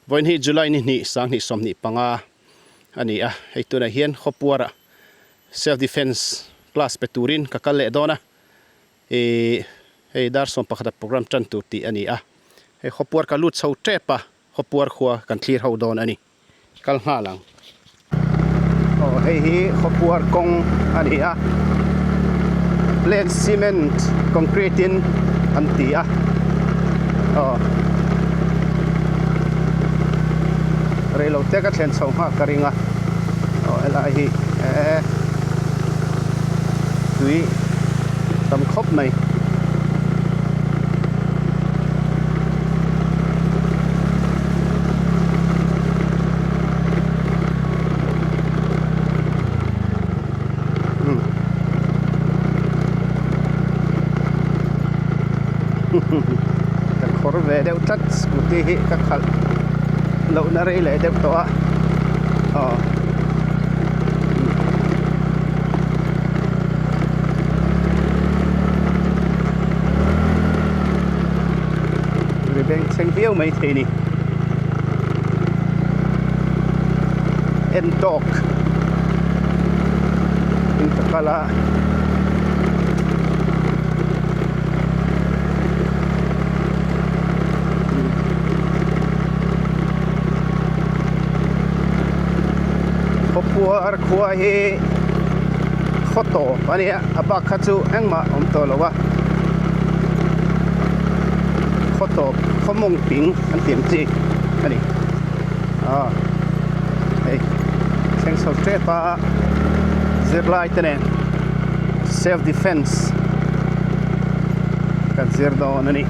Vawiin hi July ni hnih 20 25 a ni a, hei tunah hian khawpuarah self defence class pe turin ka kal leh dawn a, ih hei dar 11 a program tan tur tih a ni a, hei khawpuar ka lut chho tep a, khawpuar khua kan thlir ho dawn a ni. Kal nghal ang. Aw hei hi khawpuar kawng a ni a, plain cement concrete in an ti a, aw reilo te ka thlen chho nghal ka ring a, aw helai hi eee tui tam khawp mai. Ka khawr ve deuh tlat scooty hi ka khalh lohna rei leh deuh tawh a aw. Ri bengchheng viau mai thei ni. En tawk in ka kal a. Khawpuar khua hi khaw tawp a nia a bak kha chu engmah a awm tawh lo a khaw tawp khaw mawng ping an tih ang chi a ni ah hei thleng chho tep a zirlai te nen self defence kan zir dawn a ni.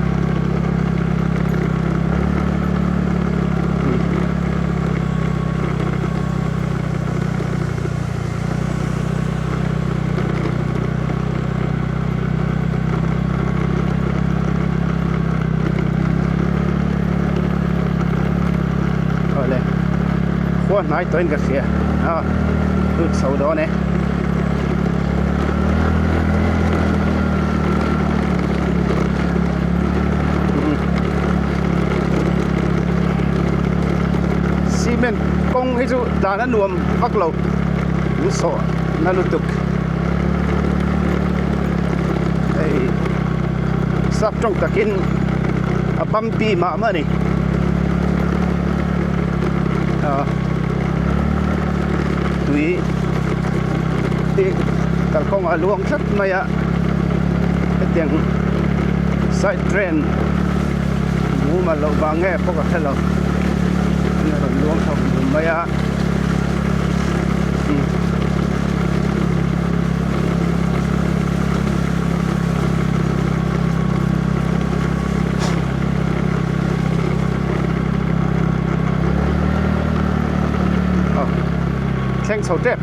Awle khua hnai tawhin ka hria a lut chho dawn e. Cement kawng hi chu tlan a nuam vak lo min sawh na lutuk hei sap tawng takin a bumpy mah mah a ni ah tui hi kalkawngah a luang tlat mai a hetiang side drain mumal loh vang nge pawh ka hre lo a rawn luang chho dun mai a thleng chho tep.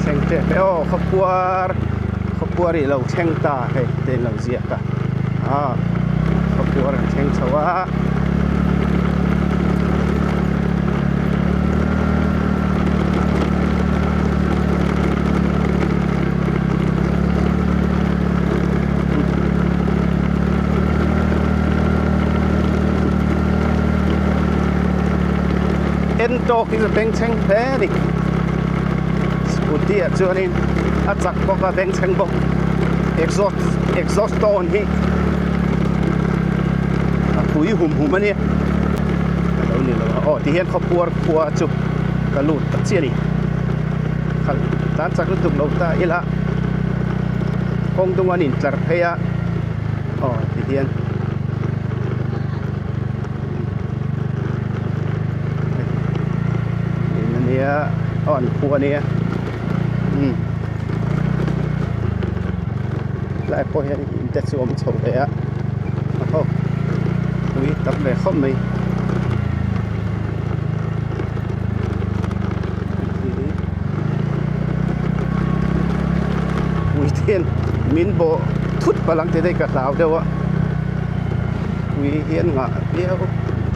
Thleng tep e aw khawpuar khawpuar ih lo thleng ta hei te in lo ziak a ah khawpuar an thleng chho a. En tawk hi chu bengchheng hle a ni scooty ah chuanin a chak bawk a bengchheng bawk exhaust exhaust tawn hi a pui hum hum a nia a lo ni lo a aw tihian khawpuar khua chu ka lut ta chiah a ni khalh tan chak lutuk lo ta ila kawng dung an intlar phei a aw tihian in a nia aw an khua a nia umm tlai pawh hian in te chu awm chho ve a aw ui tam ve khawp mai. Puithian min bawh thut palh ang tih daih ka hlau deuh a. Mipui hi an ngah viau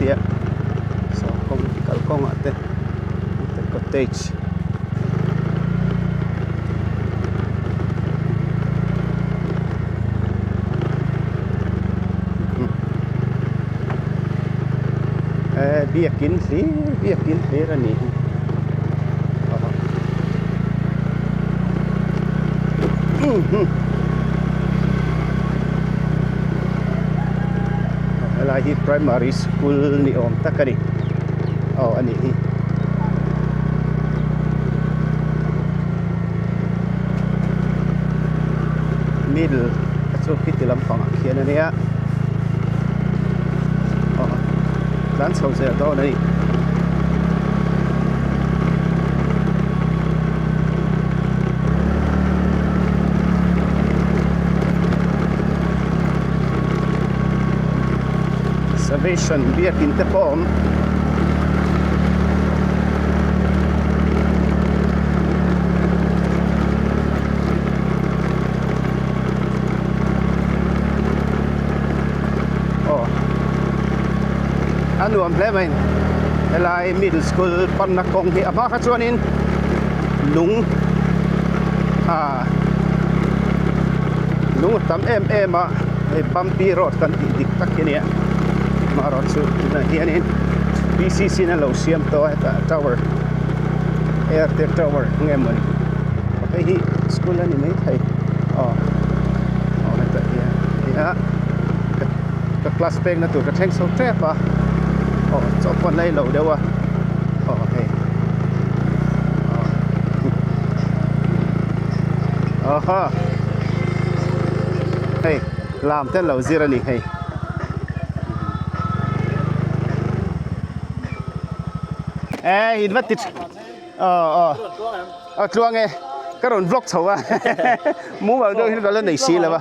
tia saw kawng kalkawngah te cottage. Biakin hlir biakin hlir a ni hi helai hi primary school ni awm tak a ni aw a nih hi. Middle a chu khiti lampangah khian a nia aw tlan chho zel dawn a ni. Salvation biakin te pawh a awm. Aw a nuam hle mai helai middle school panna kawng hi a hma kha chuanin lung ah lung a tam em em a hei bumpy road kan tih dik tak hi a nia amaherawhchu tunah hianin P C C in a lo siam tawh a hetah tower airtel tower nge mawni hei hi school a ni maithei aw aw hetah hian a nia ka class pek na tur ka thleng chho tep a aw chaw pawh an la ei lo deuh a aw hei aw ha hei lam te an lo zir a ni hei. E in va ti aw aw aw tluang e ka rawn vlog chho a mumal deuh hian ka la nei si lo a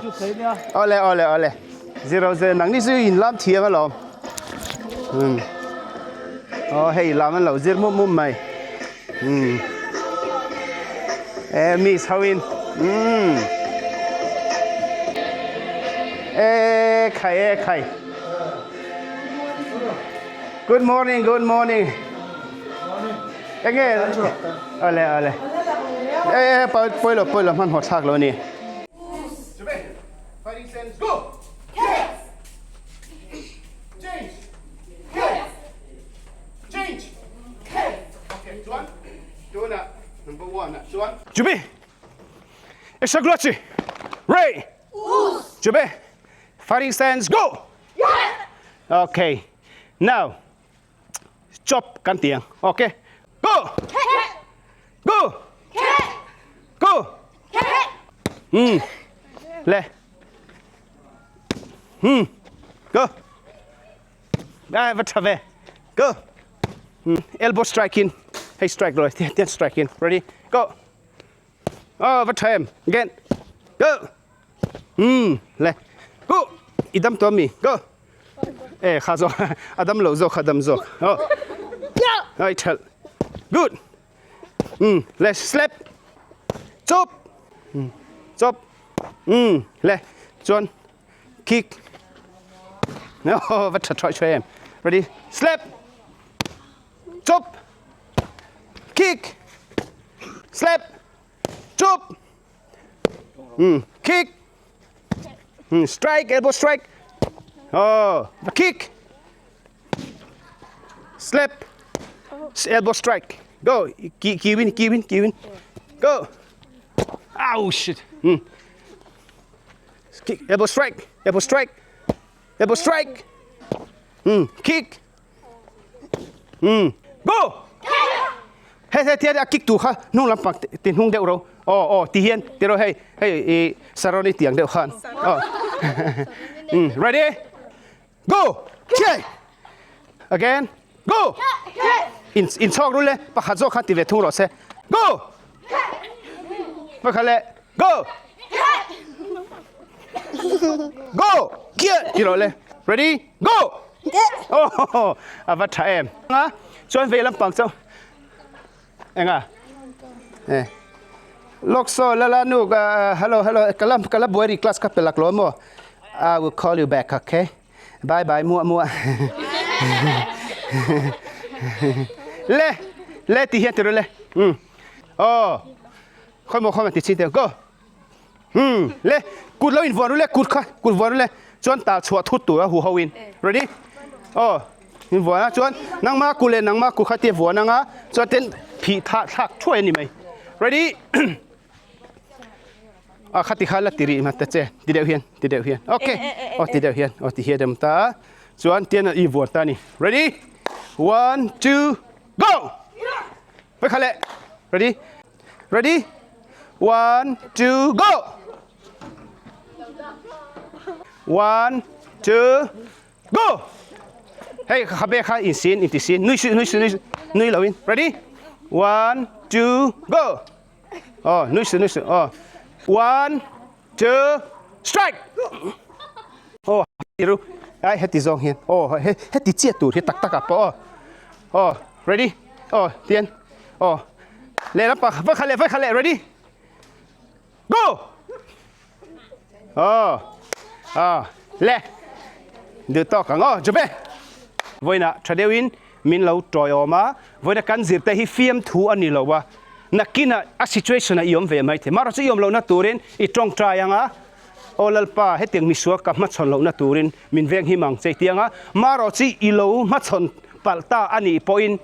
awle awle awle zero zero nang ni chu in lam thiam alawm um aw hei lam an lo zir mup mup mai um e miss ho in um e khai e khai Good morning, good morning. Enge? Ole, ole. Eh, eh, pawilo, pawilo, hman hawt thlak lo ni. Fighting stance, go! Change! Change! Okay, chuan, tuna number one ah chuan. Chubi! Extra Ray! Chubi! Fighting stance, go! Okay, now chop kan ti ang. Okay, go! Go! Go! Hmm. Le. Hmm. Go. Ai va tha ve. Go. Hmm. Elbow strike in. Hey strike rồi. Tian strike in. Ready? Go. Oh, va tha em. Again. Go. Umm le go i dam tawh ami go e kha zawk a dam lo zawk a dam zawk aw ai thelh good umm le slap chawp umm chawp umm le chuan kick aw va tha thawi thawi em ready slap chawp kick slap chawp Hmm, kick. Hmm, strike, elbow strike. Oh, the kick. Slap. Elbow strike. Go. Kiwin, kiwin, kiwin. Go. Ow, shit. Hmm. Kick, elbow strike, elbow strike, elbow strike. Hmm, kick. Hmm. Go! He he tian a kick tu kha hnung lampang ti hnung deuh ro. Aw aw ti hian ti ro hei hei i saroni tiang deuh khan. Aw. Hmm. Ready? Go! Che! Again. Go! In in chhawk ru le pakhat zawk khan ti ve thung rawh se. Go! Pakhat le go! Go! Kia ti rawh le. Ready? Go! Oh, a va tha em. A chuan vei lampang chu enga eh lok so lala nu hello hello kalam kala buai ri class ka pelak lo mo I will call you back okay. Bye bye muah muah. Le le ti hian ti rawh le. Um. Aw. Khawi maw khawi maw ti chhin teh go. Um le kut lo in vuan ru le kut kha kut vuan ru le chuan tal chhuah thut tur a hu ho in. Ready? Aw. In vuan a chuan nangma kut leh nangma kut kha tia vuan anga chuan ten phih thah thlak thuai a ni mai. Ready? A khati kha la ti rih mat ta che ti deuh hian ti deuh hian ok aw ti deuh hian aw ti hian em ta chuan tian i vuan ta ni ready one two go vai kha le ready ready one two go one two go hei khabe kha in sin in ti sin nui su nui su nui nui lo in ready one two go Oh, nui su nui su. Oh. One, two, strike. Oh, tiru. Ai heti zawng hian. Oh, he heti chiah tur hi tak tak ah pawh. Oh. Oh, ready? Oh, tian. Oh. Leh lampa va kha leh va kha leh ready? Go! Oh. Ah, le. Duh tawk ang aw, Jobe. Vawiinah tha deuhin min lo tawiawm a, vawiina kan zirte hi fiamthu a ni lo a, nakinah a situation ah i awm ve mai thei. Mahrawh chu i awm lohna turin i tawngtai ang a, Aw Lalpa, hetiang misual ka hmachhawn lohna turin min veng him ang che i ti ang a, mahrawh chu i lo hmachhawn palh ta a nih pawhin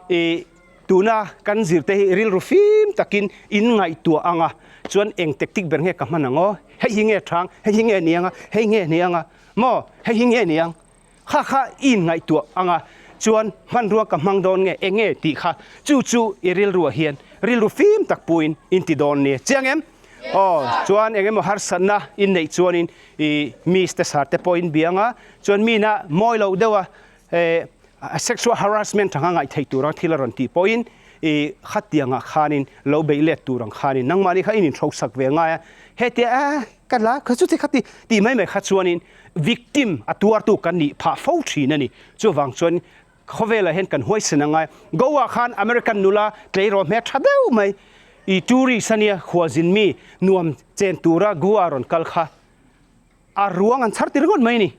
i Tuna kan zirte hi rilru fim takin in ngaihtuah ang a, chuan eng tactic ber nge ka hman ang aw? Hei hi nge thang? Hei hi nge ni ang a? Hei nge ni ang a? Maw? Hei hi nge ni ang? Kha kha i in ngaihtuah ang a, chuan hmanrua ka hmang dawn nge eng nge tih kha chu chu i rilruah hian rilru fim tak puiin in ti dawn nia. Chiang em? Aw, chuan eng emaw harsatna in neih chuanin i miss te sar te pawh in bia ang a, chuan mina mawi loh deuh a, eh, Sexual harassment anga ngaih theih tur ang thil a rawn tih pawhin i khatiangah khanin lo beih let tur ang khanin nangmahni kha in inhrosak ve ngai a, hetia a ka la kha chuti khati tih mai mai kha chuanin victim a tuartu kan nih phah fo thin a ni. Chuvang chuan khawvelah hian kan huaisen a ngai. Goa khan American nula tleirawl hmel tha deuh mai i tourist a nia khualzin mi nuam chen tura Goa rawn kal kha a ruang an chhar tir ngawt mai a ni.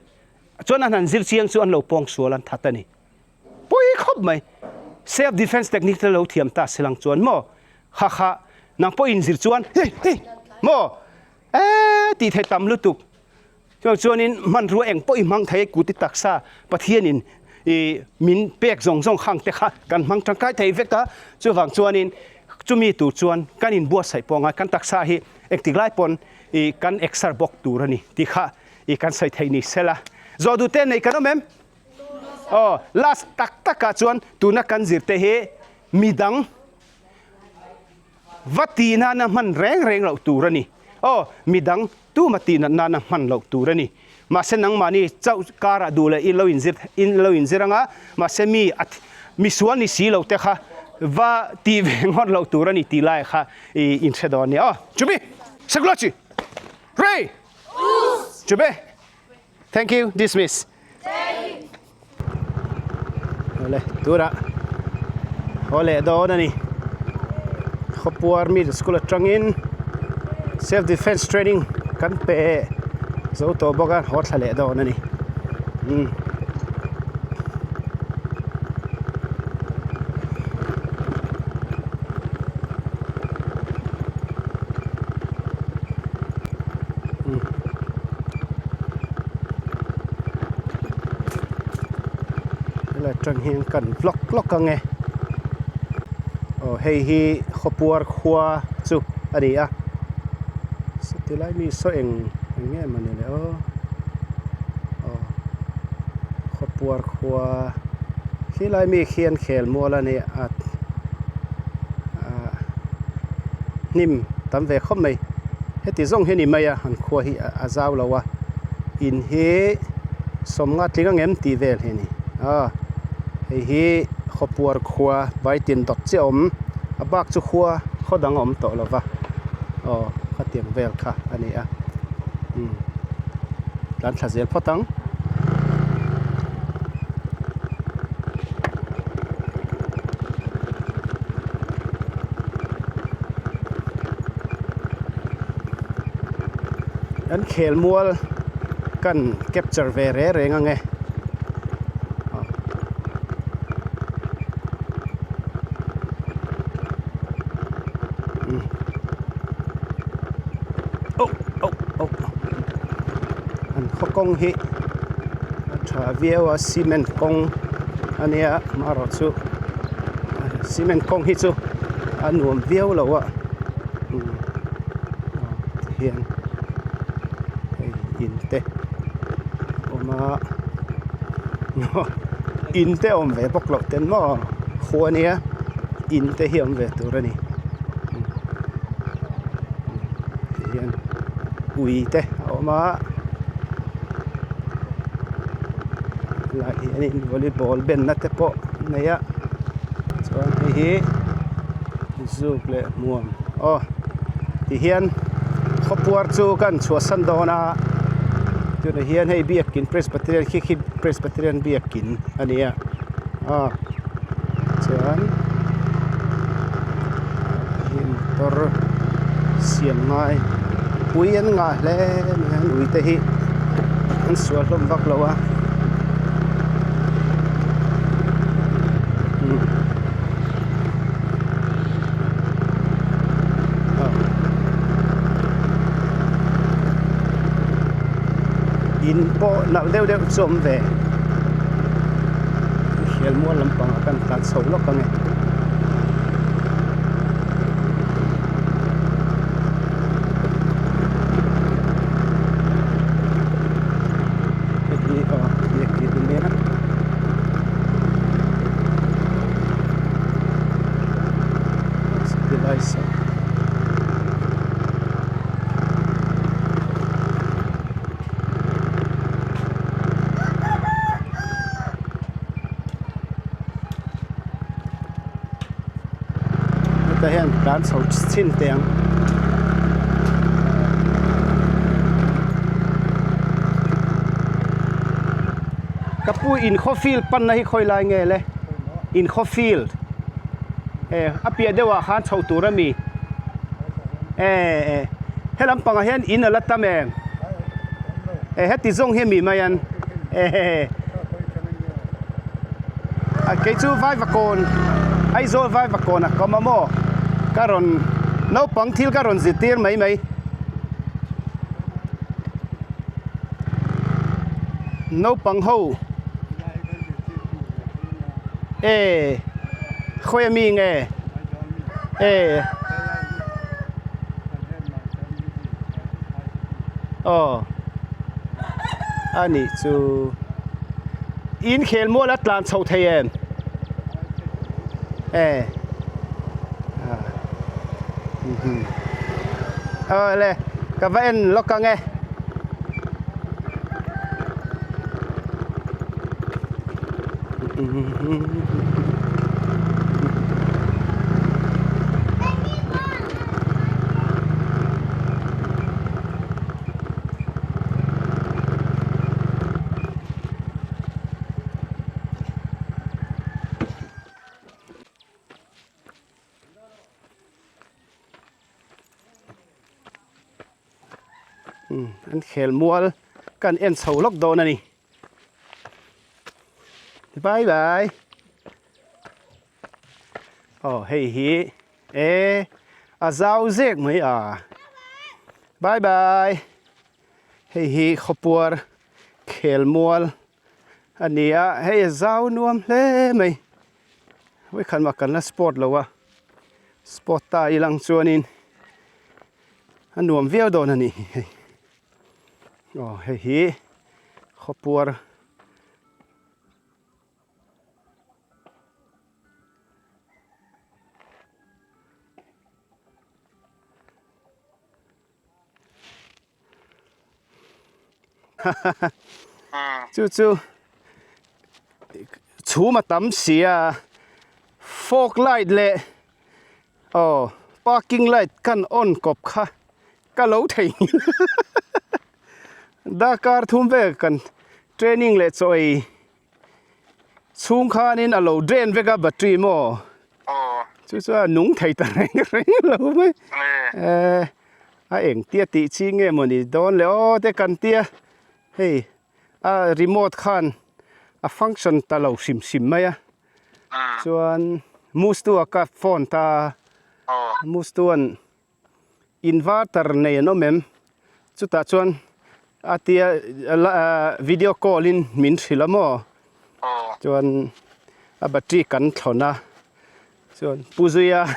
Chuan an han zir chiang chu an lo pawng sual an that a ni. Pawi khawp mai. Self defense technique te lo thiam ta se lang chuan maw kha kha nang pawh in zir chuan hei hei maw eee tih theih tam lutuk. Chuan chuanin hmanrua eng pawh i hmang thei kut i taksa Pathianin i min pek zawng zawng khang te kha kan hmang tangkai thei vek a. Chuvang chuanin chumi tur chuan kan inbuatsaih pawh angai kan taksa hi engtik lai pawn i kan exer bawk tur a ni tih kha I kan sawi theih ni sela. Zawh duh te nei kan awm em? Aw, last tak takah chuan tuna kan zir te hi midang va tih nana hman reng reng loh tur a ni. Aw, midang tuma tih nat nana hman loh tur a ni. Mahse nangmahni chauh karah duh leh in lo inzir in lo inzir anga, mahse mi a misual ni si lo te kha va tih ve ngawt loh tur a ni tih lai kha i inhre dawn nia. Aw, chumi! Sakulachi! Ray! Chube! Thank you, dismiss. Ole, tura. Ole, dawn ani. Khawpuar Middle School atangin self defense training kan pe zo tawh bawk a, haw thla leh dawn ani. Um. Helai atang hian kan vlog lawk ang e aw hei hi khawpuar khua chu a ni a saw tilai mi saw eng eng nge mawni le aw aw khawpuar khua khilai mi khian khel mual a ni a ah hnim tam ve khawp mai heti zawng hi a ni mai a an khua hi a zau lo a in hi sawmnga tling ang em tih vel hi a ni a hei hi khawpuar khua vaitin dawt chiah a awm a bak chu khua khaw dang a awm tawh lo va aw khatiang vel kha a ni a umm tlan thla zel phawt ang. An khelmual kan capture ve reng reng ang e. kawng hi a tha viau a cement kawng a nia amaherawh chu cement kawng hi chu a nuam viau lo a umm tihian hei in te a awm a in te a awm ve bawk loh ten maw khua nia in te hi a awm ve tur a ni. Tihian ui te a awm a helaiah hianin volleyball benna te pawh an nei a chuan hei hi zuk leh hmuam aw tihian khawpuar chu kan chhuahsan dawn a tunah hian hei biakin presbyterian khi khi presbyterian biakin a ni a aw. Chuan hi motor siam ngai ui an ngah hle mai a ui te hi an sual hlawm vak lo a in pawh nalh deuh deuh chu a awm ve. Hialmual lampangah kan tlan chho lawk ang e. Hei hi aw biakin a nia. Tilai saw. Hetah hian tlan chho chhin teh ang. Ka pu in khaw field panna hi khawi lai nge le? In khaw field e a piah deuhah khan chho tur a mi? E e he lampangah hian in a la tam em? E heti zawng hi a mi mai an e a kei chu Vaivakawn Aizawl Vaivakawn a kawm a maw ka rawn naupang thil ka rawn zirtir mai mai naupang ho e khawi a mi nge e. Aw a nih chu in khel mual a tlan chho thei em e aw le ka va en lawk ang e. An khel mual kan en chho lawk dawn a ni. Bye bye. Aw hei hi e a zau zek mai a bye bye hei hi khawpuar khelmual a ni a hei a zau nuam hle mai vawikhat mah kan la sport lo a sport ta ilang chuanin a nuam viau dawn a ni hei aw hei hi khawpuar. Chu chu chhum a tam si a fog light leh aw parking light kan on kawp kha ka lo thei darkar thum vel kan training leh chaw ei chhung khanin a lo drain vek a battery maw chu chuan a nung thei ta reng reng lo mai eh a engtia tih chi nge mawni dawn le aw te kan tia hei a remote khan a function ta lo hrim hrim mai a chuan mustu a ka phone ta mustuan. Inverter nei an awm em? Chutah chuan A tia video call in min hrilh a maw? Chuan a battery kan thlawn a, chuan Pu Zuia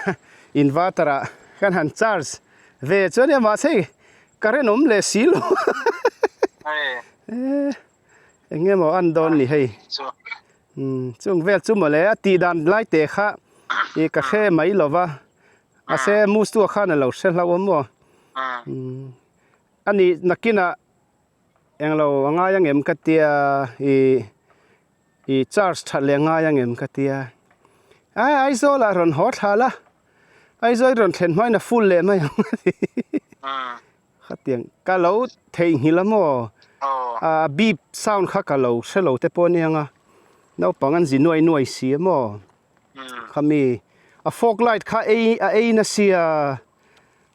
inverter ah kan han charge ve chuan nia mahse hei current awm leh si lo eng emaw an dawn ni hei chung vel chu mawle a tih dan lai te kha ih ka hre mai lo va mahse Mustu khan a lo hre hlauh a maw. A nih nakinah englo a ngai angem ka tia ih ih charge that leh a ngai angem ka tia a Aizawl ah rawn haw thla la Aizawl rawn thlen hmain a full leh mai ang a ti khatiang ka lo theihnghilh a maw a beep sound kha ka lo hre lo te pawh aniang a naupang an zi nuai nuai si a maw khami a fog light kha ei a ei nasa.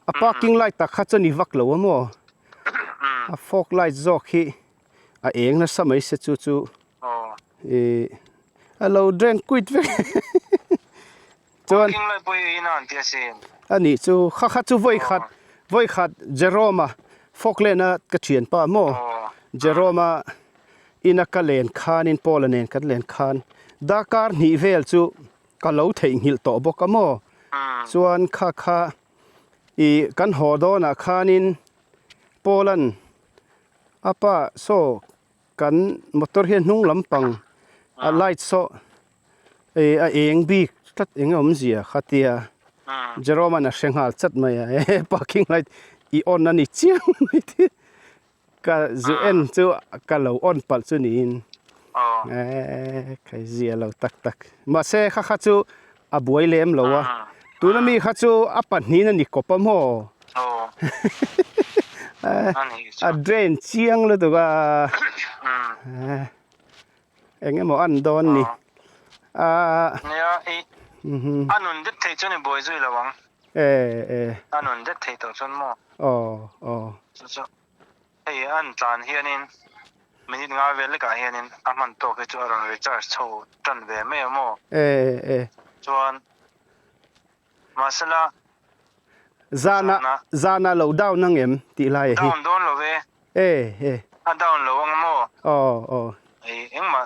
A parking light tak kha chuan i vak lo a maw? A fog light zawk hi a eng nasa mai se chu chu ih a lo drain quit vek chuan Parking light pawh hi in a an ti asin. A nih chu kha kha chu vawi khat vawi khat Jerome-a fog lane a ka thian pa maw? Jerome-a ina ka len khanin Paul-a nen kan len khan darkar hnih vel chu Ka lo theihnghilh tawh bawk a maw? Chuan kha kha ih kan haw dawnah khanin Paul-a'n a pa saw kan motor hian hnung lampang a light saw ih a eng bik tlat eng awmzia kha tia Jerome-a'n a hre nghal chat mai a he parking light i on a ni chiang mai tih Ka zu en chu ka lo on palh chu niin eee kai zia lo tak tak mahse kha kha chu a buai lem lo a tuna mi kha chu a pahnihin a ni kawp a maw a drain chiang lutuk a eng emaw an dawn ni a nia i a nun det thei chuan i buai zui lo ang e e. A nun det thei tawh chuan maw? Aw aw. Chu chu hei an tlan hianin minute nga vel lekah hianin a hman tawk hi chu a rawn recharge chho tan ve mai a maw? E e. Chuan mahsela Zana zana lo down ang em tih lai hi. Down dawn lo ve. E e. A down lo ang maw? Aw aw. Ei engmah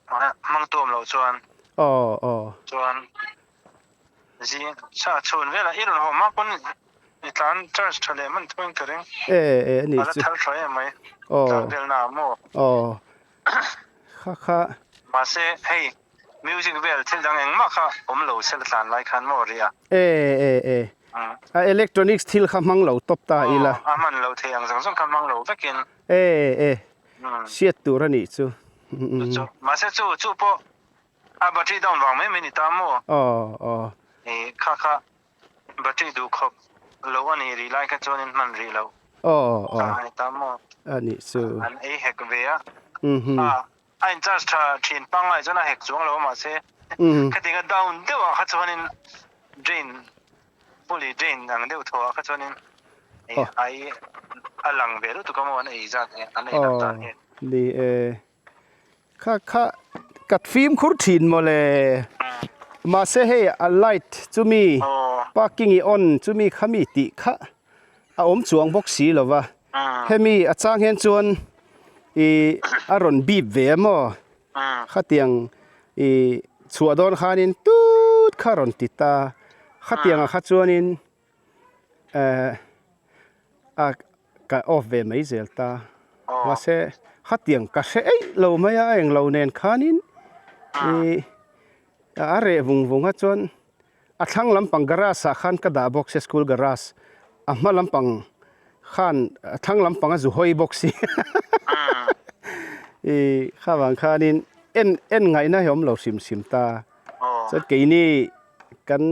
Hmang tuam loh chuan. Aw aw. Chuan zing chha chhun velah i rawn haw hma pawn i tlan charge tha leh hman thuin ka ring. E e ani chu. A la thar tha em mai. Aw. Tlan vel na ah maw. Aw. Kha kha. Mahse hei music vel thil dang engmah kha awm lo se la tlan lai khan maw ria. E e e. A electronics thil kha hmang lo tawp ta ila. Aw a hman lo thei ang zawng zawng kha hmang lo vekin. E e. Hriat tur a nih chu. Chu mahse chu chu pawh a battery down vang mai mai ni ta maw? Aw aw. I kha kha battery duh khawp lo a nih rih lai kha chuanin hman rih lo. Aw aw. Kha a ni ta maw? A nih chu. An ei hek ve a. A a in charge tha thin pangngai chuan a hek chuang lo a mahse khatiang a down deuh ah kha chuanin drain Puli drain ang deuh thaw ah kha chuanin ai a lang ve lutuk a maw an ei zat hi an ei loh dan hi. Ni e kha kha ka fimkhur thin mawle mahse hei a light chumi parking i on chumi kha mi tih kha a awm chuang bawk si lo va hemi a chang hian chuan ih a rawn bip ve a maw Khatiang i chhuah dawn khanin tut kha rawn ti ta. Khatiangah kha chuanin eh a ka off ve mai zel ta. Mahse khatiang ka hre eih lo mai a, a englo nen khanin i a reh vung vung a chuan a thlang lampang garage ah khan ka dah bawk sia school garage a hma lampang khan a thlang lampang a zu hawi bawk si i kha vang khanin en en ngaihna hi awm lo hrim hrim ta chuan keini kan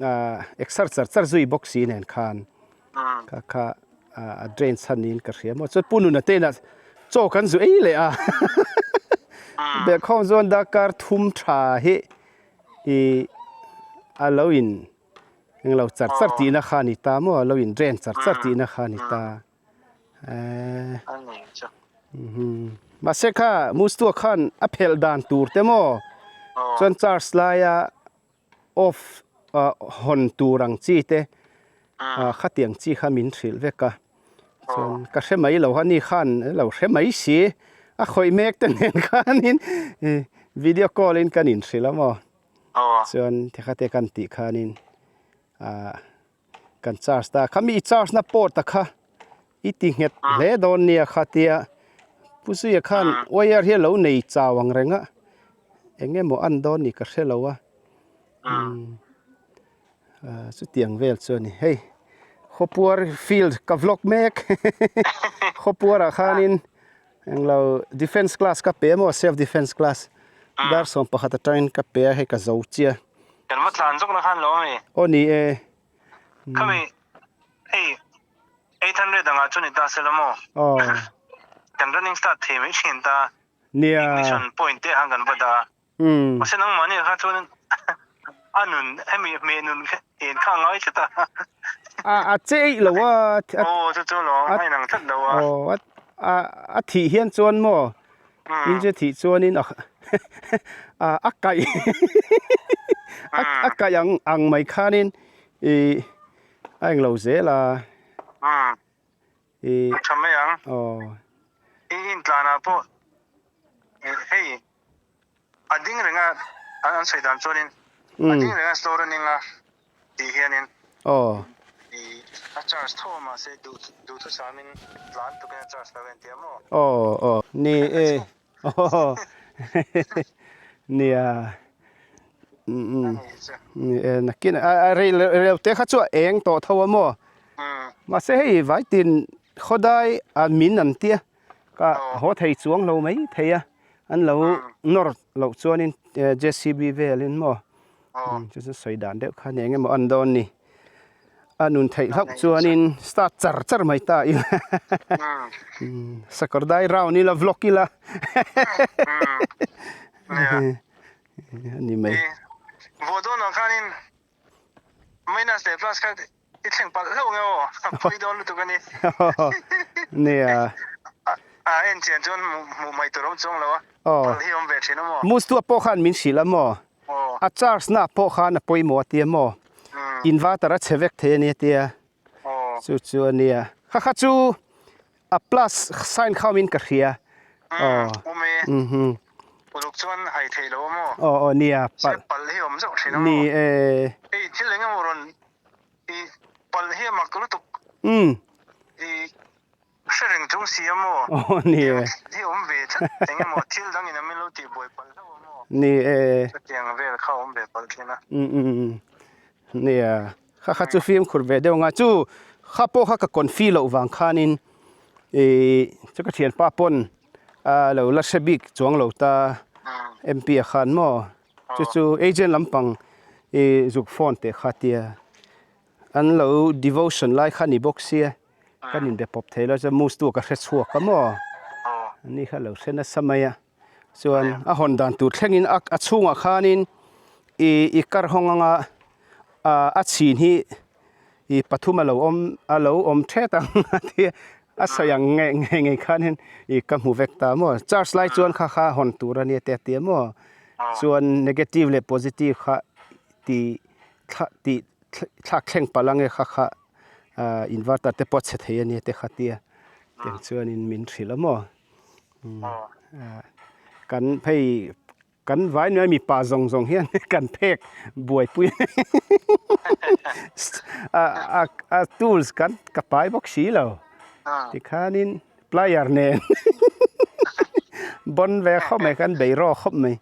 ah exer char char zui bawk si nen khan kha kha a drain chhan niin ka hria maw chuan pu nuna te inah chaw kan zu ei leh a behkhawm chuan darkar thum tha hi I a lo in englo char char tihna kha a ni ta maw a lo in drain char char tihna kha a ni ta eee mahse kha Mustua khan a phelh dan tur te maw chuan charge laia off ah hawn tur ang chi te ah khatiang chi kha min hrilh vek a. Chuan ka hre mai lo a ni khan lo hre mai si a khawih mek te nen khanin video call in kan inhrilh a maw chuan tikhate kan tih khanin ah kan charge ta khami i charge na port a kha i ti nghet hle dawn nia kha tia Pu Zuia khan wire hi a lo nei chau ang reng a eng emaw an dawn ni ka hre lo a umm. Chutiang vel chu a ni. Hei Khawpuar field ka vlog mek. Khawpuarah khanin englo defence class ka pe emaw self defence class dar 11 atangin ka pe a hei ka zo chiah. Kan va tlan zawk na khan lo ami? Aw ni e. Khami hei 800 angah chu ni ta se la maw? Aw. Kan running start thei mai thin ta. Nia. Ignition point te khan kan va dah a. Mahse nangmahni kha chuan a nun hemi hmeh nun en kha a ngai tlat a. A a che eih lo a. Aw chu chu lo a inang tlat lo a. Aw a a thih hian chuan maw in chu thih chuanin a a kaih a kaih ang ang mai khanin ih a englo zel a. I a tha mai ang. Aw. I intlanah pawh hei a ding reng a an sawi dan chuanin a ding reng a slow running a tih hianin Aw. I a charge tho a mahse duh duhthusamin tlan tukin a charge lo a inti a maw? Aw aw ni e aw nia umm ni e nakin a rei reu te kha chu a eng tawh tho a maw? Mahse hei vaitin khawdai a min an tia ka haw thei chuang lo mai thei a an lo nawr loh chuanin JCB velin maw chu chu sawi dan deuh kha eng emaw an dawn ni a nun theih hlauh chuanin start char char mai ta ila sakawr dai round ila vlog ila a ni mai. Minus leh plus kha i thleng palh hlauh nge aw, a pui dawn lutuk a ni. Nia. A en chian chuan hmuh mai tur awm chuang lo a, palh hi awm ve thin a maw? Mustu pawh khan min hrilh a maw? A charge na pawh khan a pawimawh a tia maw? Inverter a chhe vek thei a nia tia. Chu chu a nia. Kha kha chu A plus sign kha awmin ka hria. Aw. Awm e. Mhm. Uluk chuan hai thei lo a maw? Aw aw nia. Pal. Pal hi awm zauh thin a maw? Ni e. Hei thil eng emaw rawn i pal hi a mak lutuk. Umm. I hre reng chung si a maw? Aw ni e. Hi awm ve tlat eng emaw thil dang in a min lo tih buai palh hlauh a maw? Ni e. Chutiang vel kha awm ve palh thin a. Umm umm. Nia. Kha kha chu fimkhur ve deuh anga chu kha pawh kha ka confi loh vang khanin ih chu ka thianpa pawn a lo la hre bik chuang lo ta M_P ah khan maw chu chu agent lampang ih zuk phone teh kha tia an lo devotion lai kha ni bawk sia kan inbe pawp thei lo chuan move tu ka hre chhuak a maw ani kha lo hre nasa mai a. Chuan a hawn dan tur thlengin a a chhungah khanin ih i kar hawng anga ah a chhin hi ih pathum a lo awm a lo awm thet ang a ti a sawi ang ngei ngei ngei khanin ih ka hmu vek ta maw charge lai chuan kha kha hawn tur a nia te a ti a maw chuan negative leh positive kha tih thla tih thlak thleng palh ang e kha kha ah inverter te pawh a chhe thei a nia te kha tia tiang chuanin min hrilh a maw. Kan phei kan vai nuai mipa zawng zawng hian kan phek buaipui a a tools kan ka pai bawk si lo tikhanin plier nen bawn ve khawp mai kan bei rawk khawp mai.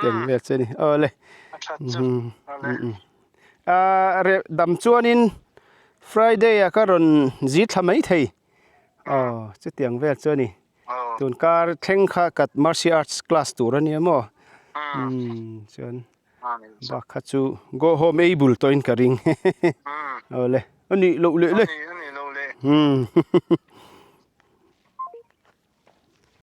Eng vel chu a ni awle. Ahh reh dam chuanin Friday ah ka rawn zi thla mai thei aw chutiang vel chu a ni tun kar thleng kha ka martial arts class tur a nia maw umm chuan bak kha chu go home ei bul tawhin ka ring awle a nih loh leh le umm.